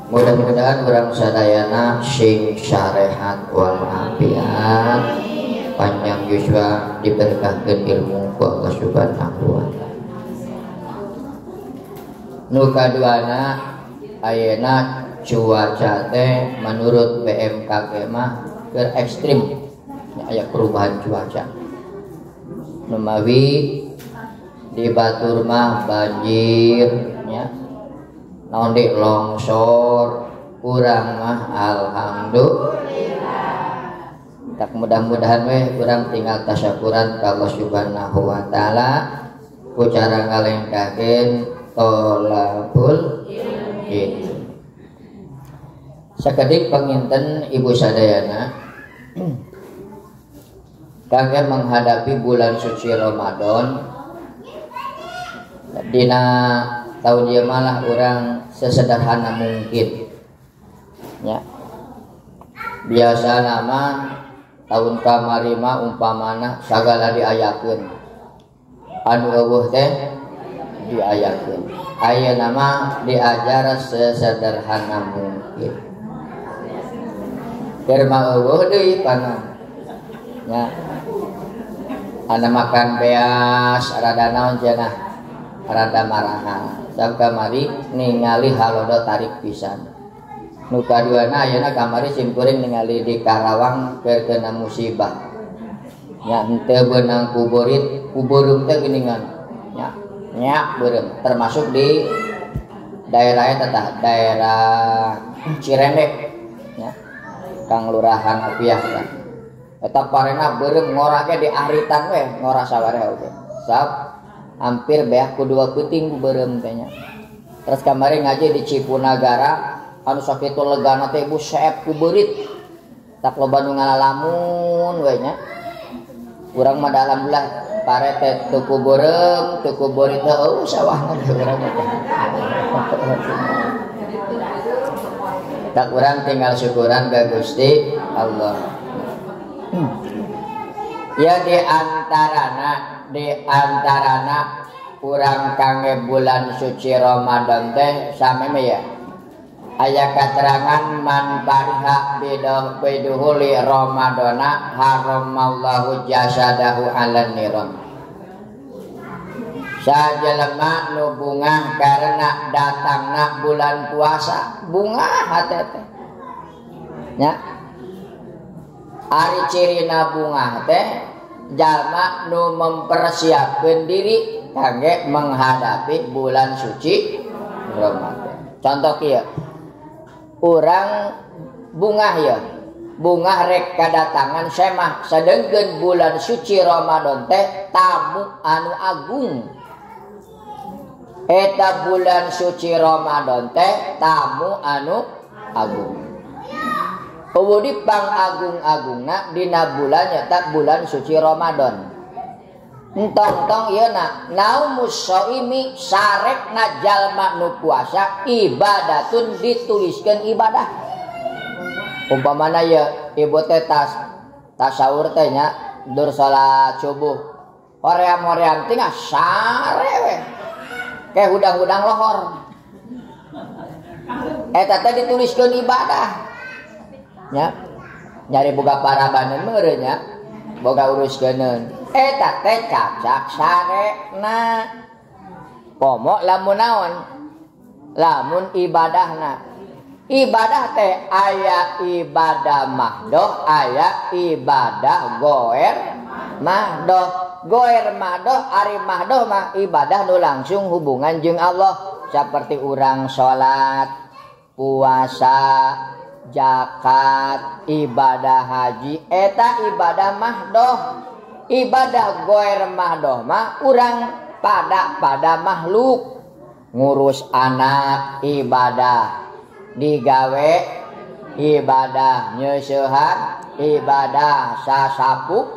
Mudah-mudahan urang sadayana sing sarehat wal afiat, panjang yuswa, diberkahkeun ilmu ku Allah Subhanahu wa taala. Nu kaduana ayeuna cuaca teh menurut BMKG mah keur ekstrim, aya perubahan cuaca. Numawi di batur mah banjir nya, naon di longsor, urang mah alhamdulillah. Tak mudah-mudahan weh urang tinggal tasyakuran ka Allah Subhanahu wa taala ku cara ngalengkahkeun tolabul ilmi. Sakedik panginten ibu sadayana kangge menghadapi bulan suci Ramadan dina tahun ieu malah urang sesederhana mungkin ya. Biasa nama tahun kamari mah umpamana sagala diayakeun, anu eueuh teh diayakeun. Ayeuna mah diajar sesederhana mungkin. Keur mah eueuh deui panon nya. Anu makan beas rada naon cenah, rada marahan. Sabab kamari ningali halodo tarik pisan. Nu kaduana ayeuna kamari simkuring ningali di Karawang keur kena musibah. Nya henteu beunang kuburit, kubureum teh geuningan. Nya nya beureum termasuk di daerah eta tah, daerah Cirendek nya. Kang Lurahan Apiah tah. Eta parena beureum ngora ge di aritan we, ngora sawareh oge. Sab hampir beah ku dua peuting ku beureum teh nya. Terus kamari ngaji di Cipunagara anu sakitu legana teh ibu seep ku beurit. Tak loba nu ngalalamun we nya. Urang mah alhamdulillah pare teh teu ku beureum, teu ku beurit teh eueuh sawahna teh urang mah. Tak urang tinggal syukuran ka Gusti Allah. Ya di antarana urang kangge bulan suci Ramadan teh sameme ya. Aya katerangan man bariha biduhuli Ramadana haramallahu jasadahu 'alan niran. Sajelema nu bungah karena datangna bulan puasa, bungah hate teh. Nya. Ari cirina bungah teh jalma nu mempersiapkeun diri kangge menghadapi bulan suci Ramadan. Contoh kieu. Urang bungah ya, bungah rek kadatangan semah, sedengkeun bulan suci Ramadan teh tamu anu agung. Eta bulan suci Ramadan teh tamu anu agung. Eueuh di pang-agung-agungna dina bulan nyata bulan suci Ramadan. Entong-tong ieu na naumus shaimi sarekna jalma nu puasa ibadatun dituliskeun ibadah. Umpamana ieu ibu teh tas sahur teh nya dur salat subuh. Hoream-hoream teh sare we. Kayak hudang-hudang lohor. Eta teh dituliskeun ibadah. Nya nyari boga parabaneun meureun nya. Boga uruskeun. Eta teh cacak sarekna. Komo lamun naon? Lamun ibadahna. Ibadah teh aya ibadah mahdoh, aya ibadah goer mahdoh. Goer mahdoh, ari mahdoh mah ibadah nu langsung hubungan jeung Allah, seperti urang salat, puasa, zakat, ibadah haji, eta ibadah mahdoh. Ibadah goer mahdoh mah urang pada makhluk, ngurus anak ibadah, digawe ibadah, nyeusehan ibadah, sasapu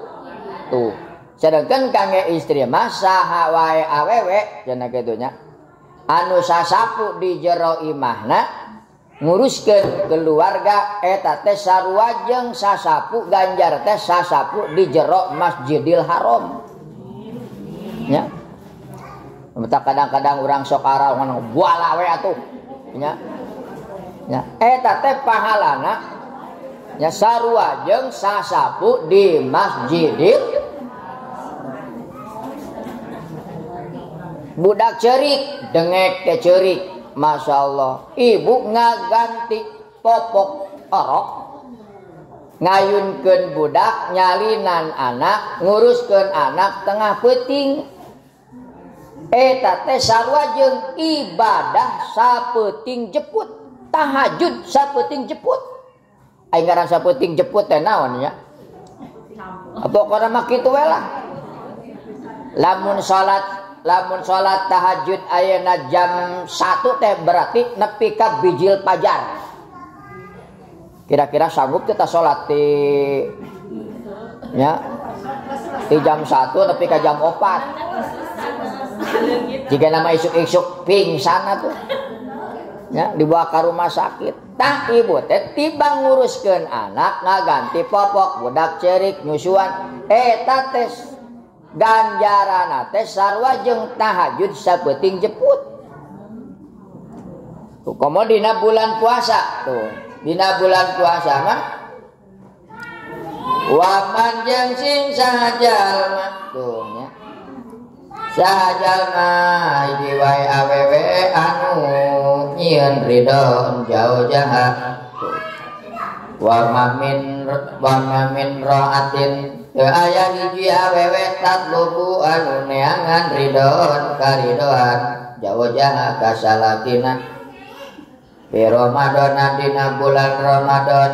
tuh. Sedangkan kangge istri mah saha wae awewe cenah kitu nya, anu sasapu di jero imahna nguruskeun keluarga eta teh sarua jeung sasapu ganjar teh sasapu di jero Masjidil Haram. Nya. Kadang-kadang urang sok arah buala we atuh. Nya. Ya, eta teh pahalana nya sarua jeung sasapu di Masjidil. Budak ceurik, dengek teh ceurik, Masya Allah. Ibu ngaganti popok orok, ngayunkeun budak, nyalinan anak, nguruskeun anak tengah peuting. Eta teh sarua jeung ibadah sapeuting jeput, tahajud sapeuting jeput. Aing ngaran sapeuting jeput teh naon nya? Pokona mah kitu we lah. Lamun salat tahajud ayeuna jam 1 teh berarti nepi ka bijil pajar. Kira-kira sanggup kita salat di nya di jam 1 nepi ka jam 4. Jika nama isuk-isuk pingsan atuh. Ya, dibawa ke rumah sakit. Tah ibu teh tiba nguruskeun anak, ngaganti popok, budak cerik, nyusuan. Eta teh ganjaranna teh sarua jeung tahajud sapeuting jeput. Tuh komo dina bulan puasa tuh. Dina bulan puasa mah waman jeung sing sajalma tuh nya. Sajalma hiji wae awewe anu nyieun ridho jauh jahat. Wa min ra'atin teu aya hiji awewe tatlubu anu neangan ridhon karidoan jauh jahat ka salakina. Fi Ramadan dina bulan Ramadan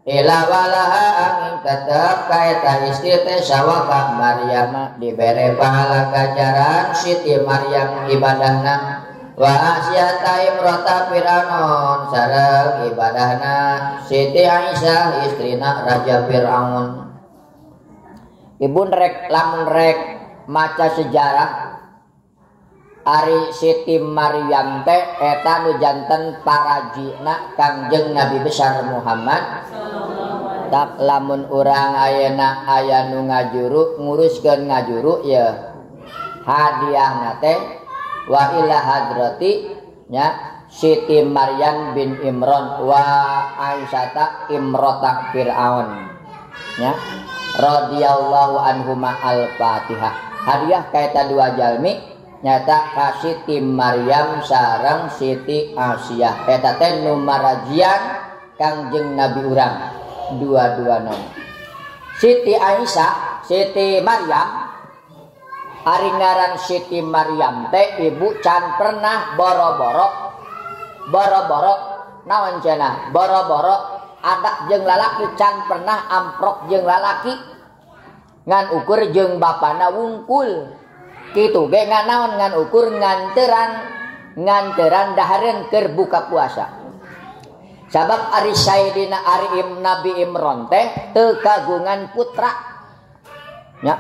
ila walaha angin tetep kaeta istri teh sawaka Maryam dibere pahala ganjaran Siti Maryam ibadahna wa Asyata imrata Fir'aun sareng ibadahna Siti Aisyah istrina Raja Fir'aun. Ibu rek lamun rek maca sejarah ari Siti Maryam teh eta nu janten parajina Kangjeng Nabi besar Muhammad. Tak lamun urang ayeuna aya nu ngajuru nguruskeun ngajuru ya hadiahna teh wa ila hadrati nya Siti Maryam bin Imran wa Aisyata imrata Fir'aun nya radhiyallahu anhuma. Al-Fatihah. Hadiah kaeta dua jalmi nyata ka Siti Maryam sareng Siti Asiyah. Eta teh nu marajian Kangjeng Nabi urang dua-duana. Siti Aisyah, Siti Maryam, ari ngaran Siti Maryam teh ibu can pernah boro-boro boro-boro naon cenah boro-boro adak jeung lalaki can pernah amprok jeung lalaki ngan ukur jeung bapana wungkul. Kitu ge ngan naon ngan ukur nganteran dahareun keur buka puasa. Sabab ari Sayyidina ari Nabi Imron teh teu kagungan putra. Nya.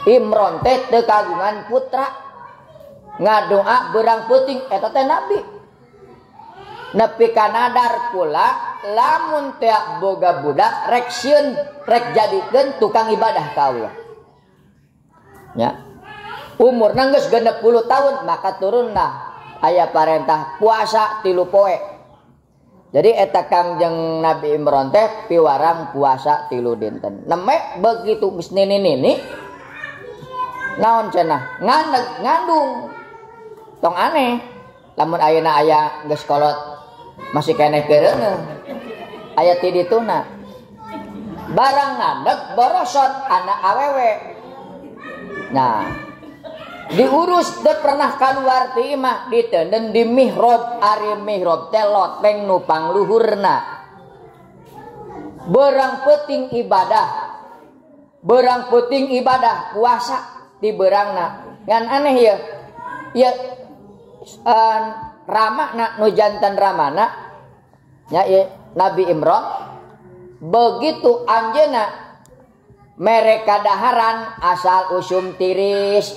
Imron teh teu kagungan putra. Ngadoa beurang peuting eta teh nabi. Nepi ka nadar kula lamun teh boga budak rek sieun rek jadikeun tukang ibadah ka Allah. Nya. Umurna geus 60 tahun maka turunlah aya parentah puasa 3 poe. Jadi eta Kangjeng Nabi Imron teh piwarang puasa 3 dinten. Neme begitu geus nini-nini naon cenah ngandung. Tong aneh lamun ayeuna aya geus kolot masih keneh keureuneuh. Aya ti dituna. Barang ngandeg borosot anak awewe. Nah, diurus teu pernah kaluar ti imah ditenden di mihrab. Ari mihrab teh loteng nu pangluhurna. Berang peuting ibadah, berang peuting ibadah puasa di berangna. Ngan aneh ya, ya ramana nu jantan ramana nya ieu Nabi Imron begitu anjeunna mere kadaharan asal usum tiris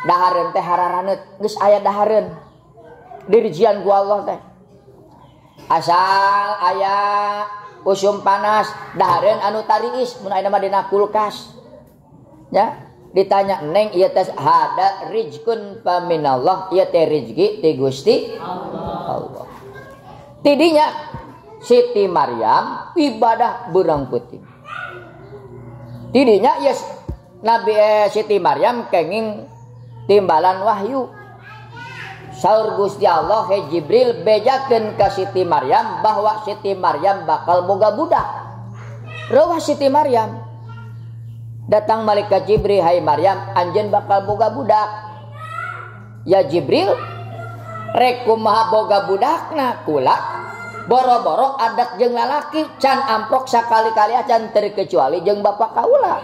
dahareun teh hararaneut geus aya dahareun dirijian ku Allah teh asal aya usum panas dahareun anu tariis mun aya mah dina kulkas nya ditanya neng ieu teh hada rizqun paminallah ieu teh rezeki ti Gusti Allah. Tidinya Siti Maryam ibadah beurang peuting. Tidinya yes Nabi Siti Maryam kenging timbalan wahyu. Saur Gusti Allah he Jibril bejakeun ka Siti Maryam bahwa Siti Maryam bakal boga budak. Reuah Siti Maryam. Datang malaikat Jibril, hai Maryam, anjeun bakal boga budak. Ya Jibril, rek kumaha boga budakna kula boro-boro adat jeung lalaki can amprok sakali-kali acan terkecuali jeung bapak kaula.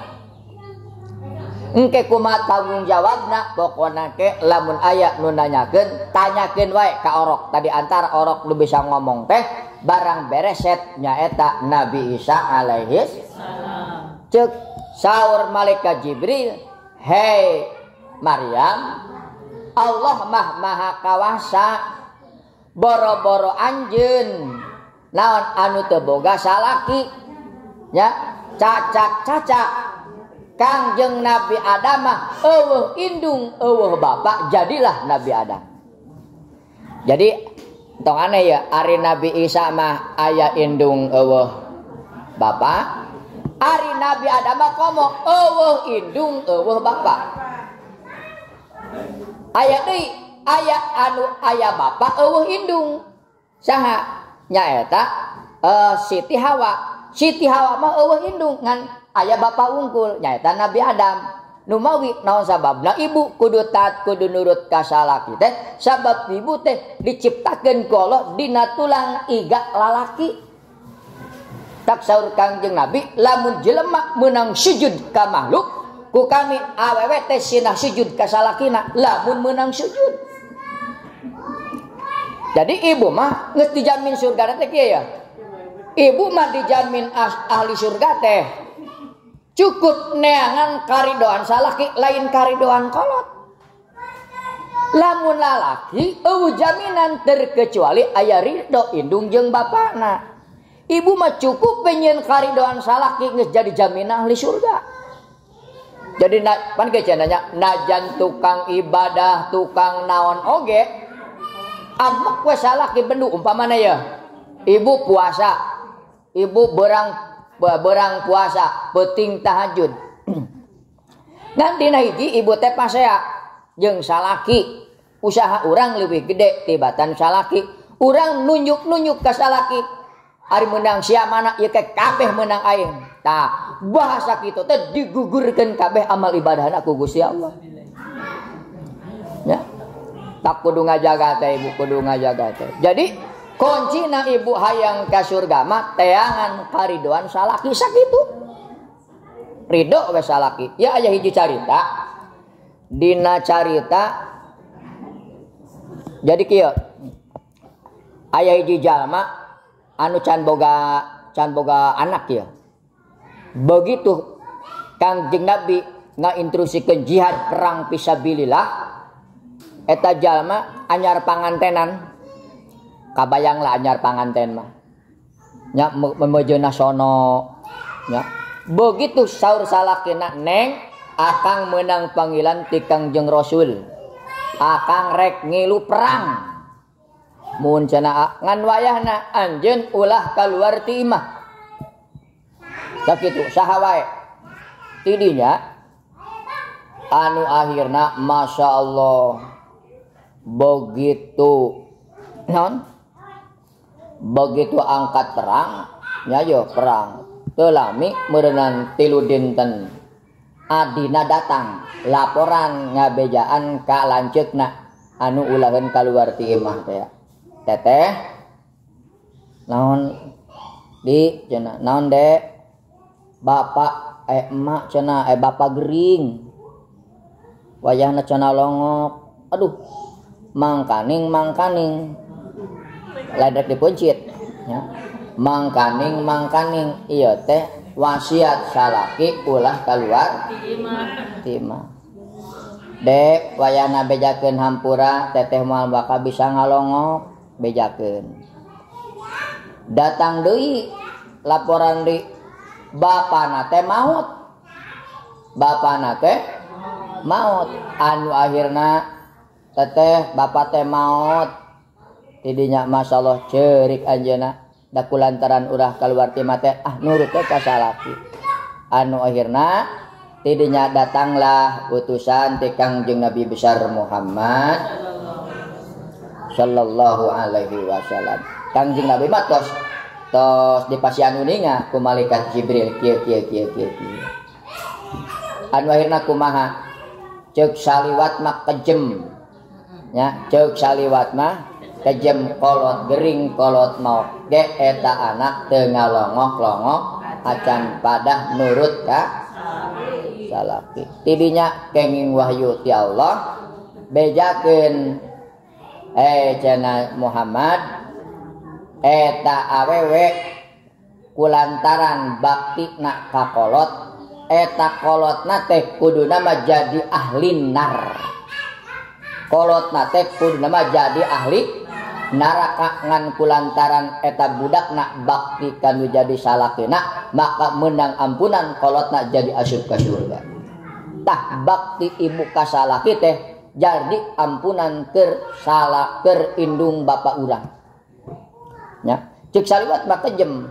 Engke kumaha tanggung jawabna pokona ke lamun aya nu nanyakeun tanyakeun wae ka orok. Tadi antara orok nu bisa ngomong teh barang bereset nyaeta Nabi Isa alaihi salam. Ceuk saur malaikat Jibril, "Hei Maryam, Allah mah maha kawasa, boro-boro anjeun naon anu teu boga salaki nya cacak-cacak Kangjeng Nabi Adam mah eueuh indung eueuh bapak, jadilah Nabi Adam." Jadi tong aneh ya, ari Nabi Isa mah aya indung eueuh bapak, ari Nabi Adam mah komo eueuh indung eueuh bapak. Aya deui aya anu aya bapak eueuh indung. Saha? Nyaeta Siti Hawa. Siti Hawa mah eueuh indung ngan aya bapak unggul nyaeta Nabi Adam. Numawi naon sababna ibu kudu taat kudu nurut ka salaki teh, sabab ibu teh diciptakeun ku Allah dina tulang iga lalaki. Tak saur Kangjeng Nabi lamun jelema meunang sujud ka makhluk ku kami awewe teh sinah sujud ka salakina lamun meunang sujud. Jadi ibu mah geus dijamin surga teh kieu ya. Ibu mah dijamin ahli surga teh. Cukup neangan karidoan salaki lain karidoan kolot. Lamun lalaki eueuh jaminan terkecuali aya ridho indung jeung bapana. Ibu mah cukup penyeun karidoan salaki geus jadi jaminan ahli surga. Jadi pan ge cenah najan tukang ibadah, tukang naon oge amek we salaki bendu umpamana ya. Ibu puasa, ibu berang puasa, peuting tahajud. Ngan dina hiji ibu teh pasea jeung salaki. Usaha urang leuwih gede tibatan salaki. Urang nunjuk-nunjuk ka salaki. Ari meunang sia mana ieu ke kabeh meunang aing. Tah, bahasa kitu teh digugurkeun kabeh amal ibadahna ku Gusti Allah. Ya. Tak kudu ngajaga teh ibu, kudu ngajaga teh. Jadi kuncina ibu hayang ka surga mah teangan karidoan salaki sakitu. Ridho we salaki. Ya aya hiji carita. Dina carita jadi kieu. Aya hiji jalma anu can boga anak ya. Begitu Kangjeng Nabi ngaintrusikeun jihad perang fisabilillah, eta jalma anyar pangantenan. Kabayang lah anyar panganten mah. Nya memejeuna sono nya. Begitu saur salakina, "Neng, akang meunang panggilan ti Kangjeng Rasul. Akang rek ngilu perang." Mun cenah ngan wayahna anjeun ulah kaluar ti imah. Sakitu saha wae. Tidinya anu akhirna Masya Allah begitu non begitu angkat perang nya yo perang teu lami meureunnan 3 dinten adina datang laporan ngabejaan ka lanceukna anu ulaheun kaluar ti imah teh. Teteh naon di cenah naon dek bapak emak cenah bapak gering wayahna cenah longok, aduh mangkaning mangkaning ledek dipuncit ya. Mangkaning mangkaning ieu teh wasiat salaki ulah kaluar ti imah. Dek wayahna bejakeun hampura teteh moal bakal bisa ngalongok bejakeun. Datang deui laporan di bapana teh maut. Bapana teh maut anu akhirna teteh bapak teh maut. Tidinya masyaallah ceurik anjeunna da kulantaran urah kaluar ti mate ah nurut teh ka salaki. Anu akhirna tidinya datanglah utusan ti Kangjeng Nabi besar Muhammad sallallahu alaihi wasallam. Kangjeng Nabi mah tos tos dipasihan uninga ku malaikat Jibril kieu kieu kieu kieu kieu. Anu akhirna kumaha? Ceuk saliwat mah kejem. Nya, ceuk saliwat mah kejem kolot gering kolot maot ge eta anak teu ngalongok-longok acan padah nurut ka salaki. Tidinya kenging wahyu ti Allah bejakeun cenah Muhammad eta awewe kulantaran baktina ka kolot eta kolotna teh kuduna mah jadi ahli nar. Kolotna teh kuduna mah jadi ahli neraka ngan kulantaran eta budakna bakti kanu jadi salakina maka menang ampunan kolotna jadi asup ka surga. Tah bakti ibu ka salaki teh jadi ampunan keur salah keur indung bapa urang. Nya, ceuk saliwat mah kejem.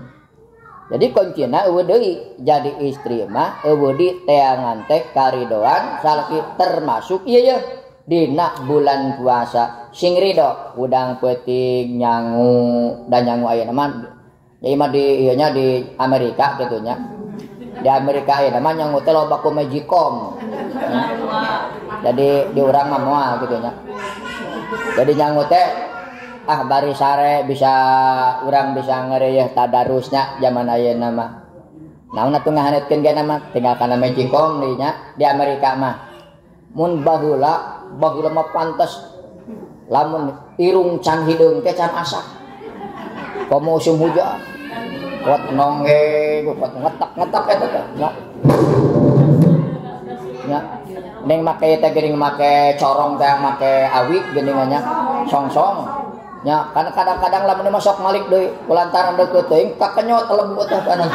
Jadi kuncina eueuh deui jadi istri mah eueuh di teangan teh karidoan salaki termasuk ieu ye dina bulan puasa sing ridho udang peuting nyangu dan nyangu ayeuna mah ieu mah di ieu nya di Amerika kitu nya. Di Amerika ayeuna mah nyangu teh loba ku Magicom. Jadi di urang mah moal kitu nya. Jadi nyangu teh ah bari sare bisa urang bisa ngereyeh tadarusnya zaman ayeuna mah. Naon atuh ngahanetkeun ge mah tinggal kana Magicom deui nya di Amerika mah. Mun baheula baheula mah pantes lamun irung can hideung teh can asak. Komo usum hujan kuat nongge kuat ngetak-ngetak eta teh nya. Nya ning make teh geuning make corong teh make awi geuningan nya song-song. Nya kan kadang-kadang lamun masuk malik deui kulantaran deukeut teuing kakenyot lebu teh kana.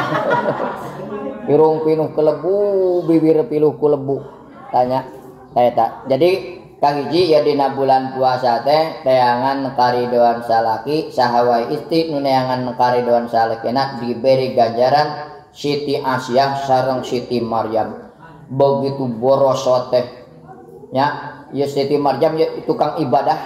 Irung pinuh kelebu, bibir piluh ku lebu. Tanya eta. Jadi kahiji ya dina bulan puasa teh teangan karidoan salaki saha wae istri nu neangan karidoan salakina diberi ganjaran Siti Aisyah sareng Siti Maryam. Begitu borosot teh nya ya Siti Maryam ya tukang ibadah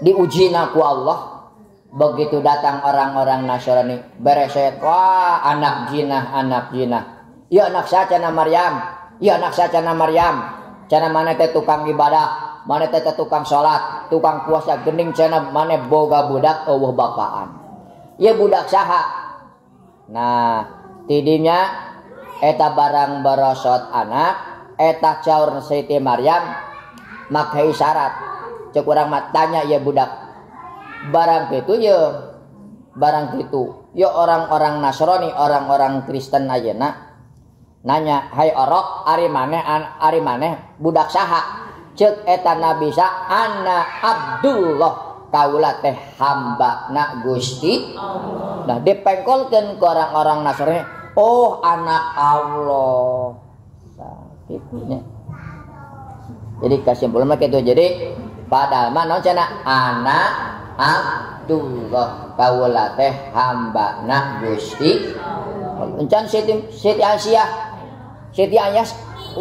diujina ku Allah. Begitu datang orang-orang Nasrani bereset, wah anak jinah, anak jinah. Ya anak saya cenah Maryam, ya anak saya cenah Maryam. Cenah mana teh tukang ibadah, mana teh tukang salat, tukang puasa gening cenah mana boga budak eueuh bapaan. Ya budak saha? Nah, tidinya eta barang borosot anak, eta caur Siti Maryam make isyarat. Cek urang mah tanya ya budak. Barang kitu ya, barang kitu. Ya orang-orang Nasrani, orang-orang Kristen ayeuna nanya, "Hai orok, ari maneh ari maneh budak saha?" Ceuk eta Nabi sa, "Ana Abdullah, kaula teh hamba-na Gusti Allah." Nah, dipengkolkeun ke orang-orang Nasrani, "Oh, anak Allah." Nah, kitu nya. Jadi kesimpulan mah kitu. Jadi padahal mah naon cenah anak Abdullah kaula teh hamba-na Gusti Allah. Encan Siti Aisyah, Siti Aisyah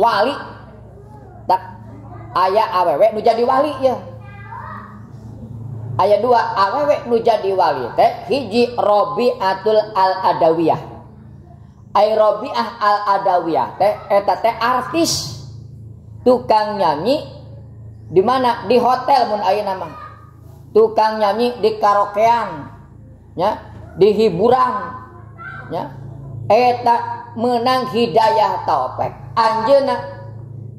wali tak aya awewe nu jadi wali ya. Aya dua awewe nu jadi wali teh hiji Robiatul Al-Adawiyah. Ai Robiah Al-Adawiyah teh eta teh artis tukang nyanyi di mana? Di hotel mun ayeuna mah. Tukang nyanyi di karaokean nya, di hiburan nya. Eta menang hidayah taufik anjeunna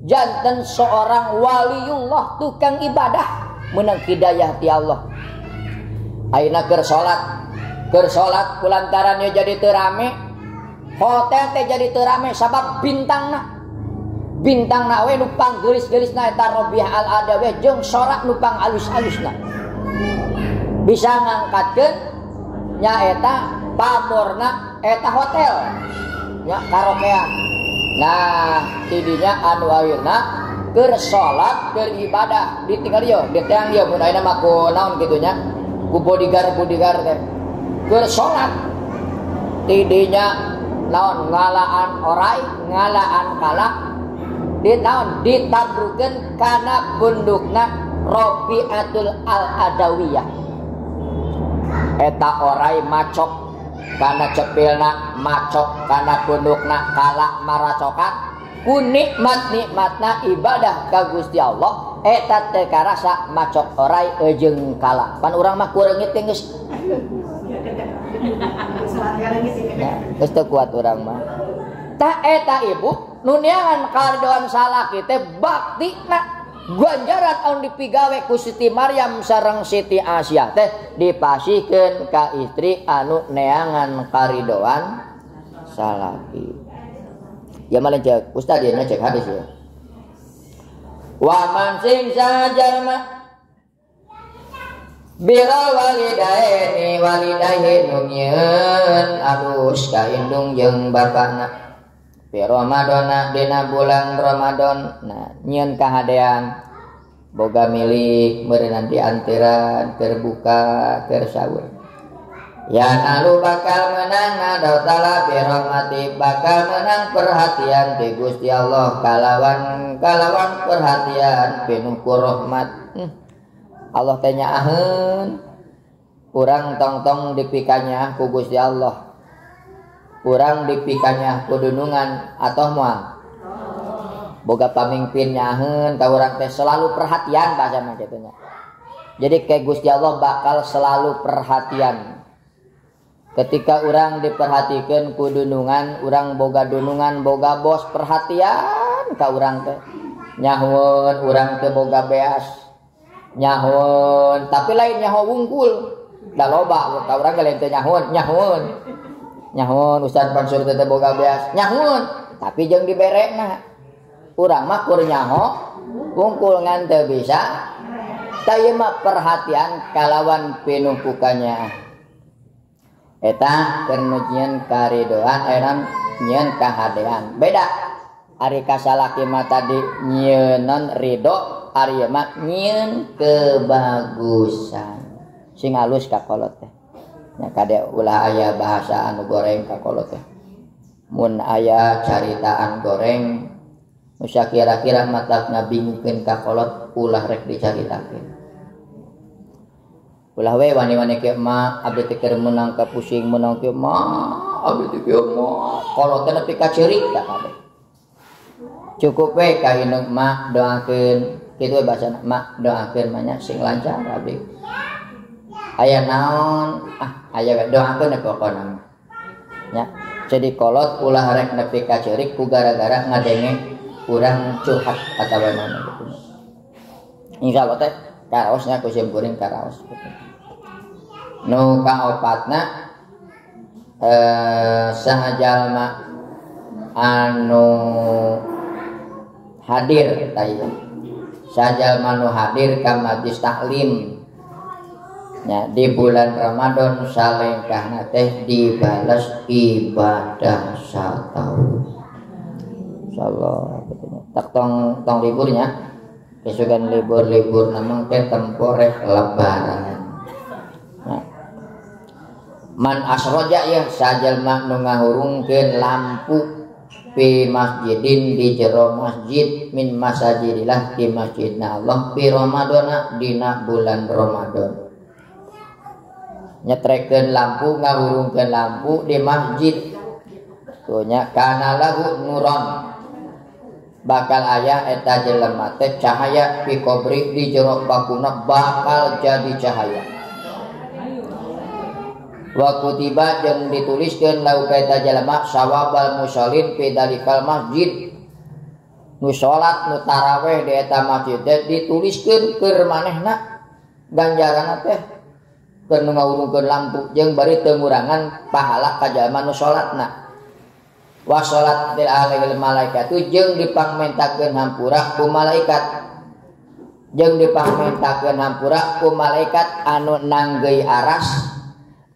janten seorang waliullah tukang ibadah menang hidayah ti Allah. Ayeuna keur salat kulantaran nya jadi teu rame, hotel teh jadi teu rame sabab bintangna. Bintangna we nu panggelis-geulisna eta Robiah Al-Adawiyah jeung sorak nu pangalus-alusna. Bisa ngangkatkeun nya eta pamorna eta hotel nya karaokean. Nah, tidinya anu akhirna keur salat, keur ibadah ditinggal ieu, diteang ieu mun ayeuna mah ku naon kitu nya. Ku bodyguard-bodyguard teh. Keur salat tidinya naon ngalaan orai, ngalaan kalak di naon ditabrukeun kana pundukna Rabi'atul Al-Adawiyah. Eta orai macok kana cepilna, macok kana pundukna, kalak maracokan ku nikmat-nikmatna ibadah ka Gusti Allah eta teu karasa macok orai jeung kalak. Pan urang mah kureungit teh geus. Geus teu kuat urang mah. Tah eta ibu nu neangan karidoan salaki teh baktina ganjaran anu dipigawe ku Siti Maryam sareng Siti Aisyah teh dipasihkeun ka istri anu neangan karidoan salaki. Ya malah cek ustaz ieu cek hadis ya. Wa man sing sajalma bila walidaini walidayhi nu nyieun alus ka indung jeung bapana. Fi Ramadana dina bulan Ramadan nah nyieun kahadean boga milik meureun diantiran keur buka keur sahur. Ya nalu bakal menang ngadau tala bi rahmati bakal menang perhatian ti Gusti Allah kalawan kalawan perhatian pinuh ku rahmat. Allah teh nyaaheun urang tong-tong dipikanya ku Gusti Allah. Urang dipikanya ku dunungan atau moal. Boga pamimpin nyaheun ka urang teh selalu perhatian bahasa mah kitu nya. Jadi kayak Gusti Allah bakal selalu perhatian. Ketika urang diperhatikan ku dunungan, urang boga dunungan, boga bos perhatian ka urang teh. Nyaheun urang teh boga beas. Nyaheun, tapi lain nyaho wungkul. Da loba ka urang ge lain teh nyaheun, nyaheun. Nyaheun Ustaz Mansur teh boga beas, nyaheun, tapi jeung diberekna. Urang mah kur nyaho wungkul ngan teu bisa. Tah ieu mah perhatian kalawan pinuh kukanya. Eta keur nu nyieun karidoan eta nyieun kahadean. Beda. Ari kasalaki mah tadi nyieun ridho, ari ieu mah nyieun kebagusan. Sing alus ka kolot teh. Nya kade ulah aya bahasa anu goreng ka kolot teh. Mun aya caritaan goreng nu sakira-kira matak ngabingungkeun ka kolot ulah rek dicaritakeun. Ulah we wani-wani ke emak abdi teh keur meunang ka pusing meunang ke emak abdi teh kieu emak kolot teh nepi ka ceurik ka kabeh. Cukup we ka indung emak doakeun kitu we bahasana emak doakeun mah nya sing lancar abdi. Aya naon ah aya we doakeun we pokona mah. Nya jadi kolot ulah rek nepi ka ceurik ku gara-gara ngadenge urang curhat atawa naon kitu. Insyaallah teh karaosnya ku sim kuring karaos kitu. Nu kaopatna saha jalma anu hadir tah saha jalma nu hadir ka majlis taklim nya di bulan Ramadan salengkahna teh dibales ibadah sataun. Insyaallah kitu nya. Tak tong tong liburnya. Kesugan libur-libur namang teh temporek lebaran. Nah. Man asroja ya sajalma nu ngahurungkeun lampu fi masjidin di jero masjid min masajidillah di masjidna Allah fi Ramadana dina bulan Ramadan. Nyetrekeun lampu ngahurungkeun lampu di masjid. Tuh nya kana lahu nuron bakal aya eta jelema teh cahaya fi qabri di jero bakuna bakal jadi cahaya. Wa kutiba jeung dituliskeun lau ka eta jelema sawabal musallin fi dalikal masjid. Nu salat nu taraweh di eta masjid teh dituliskeun keur manehna ganjaranna teh keur nu ngahurungkeun lampu jeung bari teu ngurangan pahala ka jalma nu salatna. Wa salat til alil malaikatu jeung dipangmentakeun hampura ku malaikat. Jeung dipangmentakeun hampura ku malaikat anu nanggeuy aras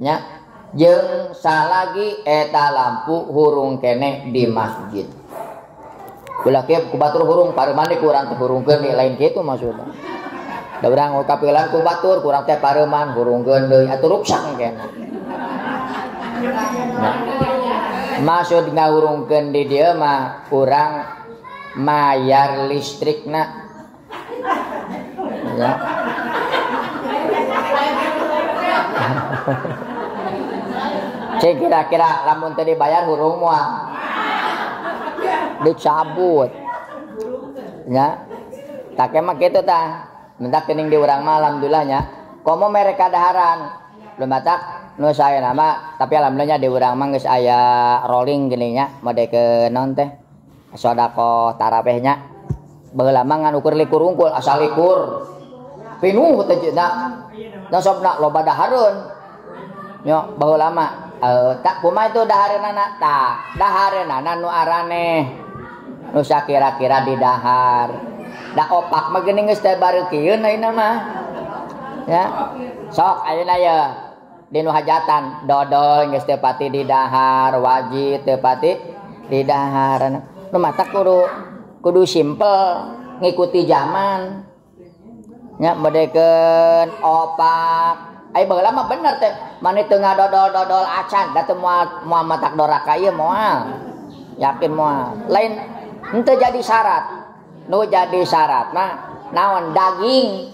nya jeung salagi eta lampu hurung keneh di masjid. Ulah kieu ku batur hurung pareuman ku urang teh hurungkeun lain kitu maksudna. Da urang kapilan ku batur kurang teh pareuman hurungkeun deui atuh ruksak kena. Nah, maksud ngahurungkeun di dieu mah urang mayar listrikna. Ya. Cek kira-kira lamun teu dibayar hurung moal. Dicabut. Ya. Tak emang kitu tah. Mentak kening di urang mah alhamdulillah nya. Komo mere kadaharan. Lumatak nu saena mah tapi alhamdulillah di urang mah geus aya rolling geuning nya mode ke naon teh. Sedekah tarawih nya. Baheula mah ngan ukur likur unggul asal likur. Pinuh teh nya. Da sobna loba dahareun. Nya baheula mah tak kumaha itu dahareunana tah. Dahareunana nu araneh. Nu sakira-kira didahar. Da opak mah geuning geus teh bareukieun ayeuna mah. Ya. Sok ayeuna ye di nu hajatan dodol geus teu pati didahar, wajib teu pati didahar. Nu matak kudu simpel ngikuti zaman. Nya medekeun opak. Ai baheula mah bener teh, mane teu ngadodol-dodol acan, da teu moal moal matak doraka ieu moal. Yakin moal. Lain henteu jadi syarat. Nu jadi syarat mah naon daging.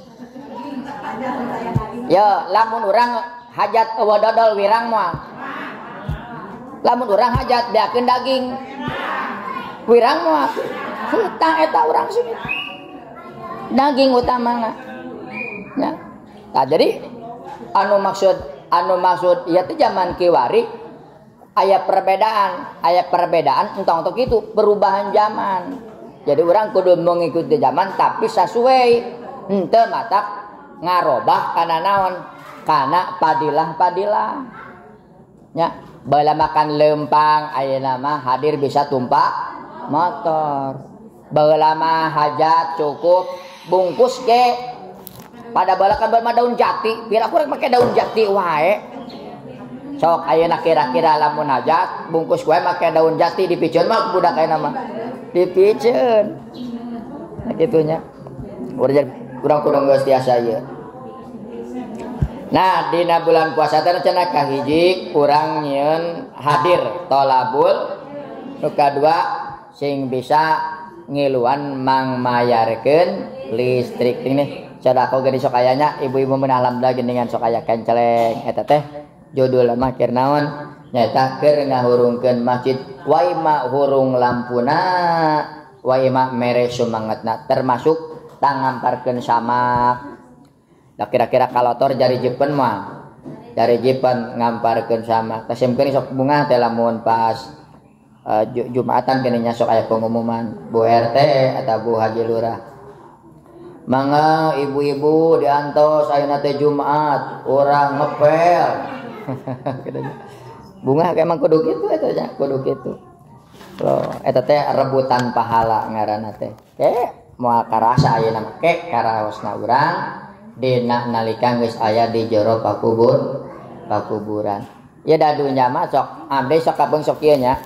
Ya, lamun urang hajat eueuh dodol wirang moal. Lamun urang hajat beakeun daging. Wirang moal. Hutang eta urang sini. Daging utamana. Ya. Nah, jadi anu maksud ieu teh zaman kiwari aya perbedaan entong tok kitu perubahan zaman. Jadi orang kudu mengikuti zaman tapi sesuai henteu matak ngarobah kana naon kana padilah-padilah. Nya, baheula makan lempang ayeuna mah hadir bisa tumpak motor. Baheula mah hajat cukup bungkus ge. Pada baheula kan baheula daun jati, pira kurang make daun jati wae. Sok ayeuna kira-kira lamun hajat bungkus wae make daun jati dipiceun mah budak ayeuna mah. Dipiceun. Nah kitunya. Urang kudu geus tiasa ieu. Nah, dina bulan puasa teh cenah kahiji urang nyieun hadir tolabul, nu kadua sing bisa ngiluan mangmayarkeun listrik ini. Sedekah ge sok aya nya ibu-ibu mun alhamdulillah geuningan sok aya kenceleng eta teh judul mah keur naon nyaeta keur ngahurungkeun masjid waima hurung lampuna waima mere sumangetna termasuk tangamparkeun samak. Nah, kira-kira kalotor jari jepen mah jari jepen ngamparkeun samak. Kasemkeun sok bunga teh lamun pas Jumatan geuning nya sok aya pengumuman Bu RT atau Bu Haji Lurah. Mangga ibu-ibu diantos ayeuna teh Jumat urang ngepel. Bunga emang kudu kitu eta nya, kudu kitu. Loh, eta teh rebutan pahala ngaranna teh. Ke moal karasa ayeuna mah ke karaosna urang dina nalika geus aya di jero pakuburan. Ya da dunya mah sok abdi sok kabeung sok ieu nya.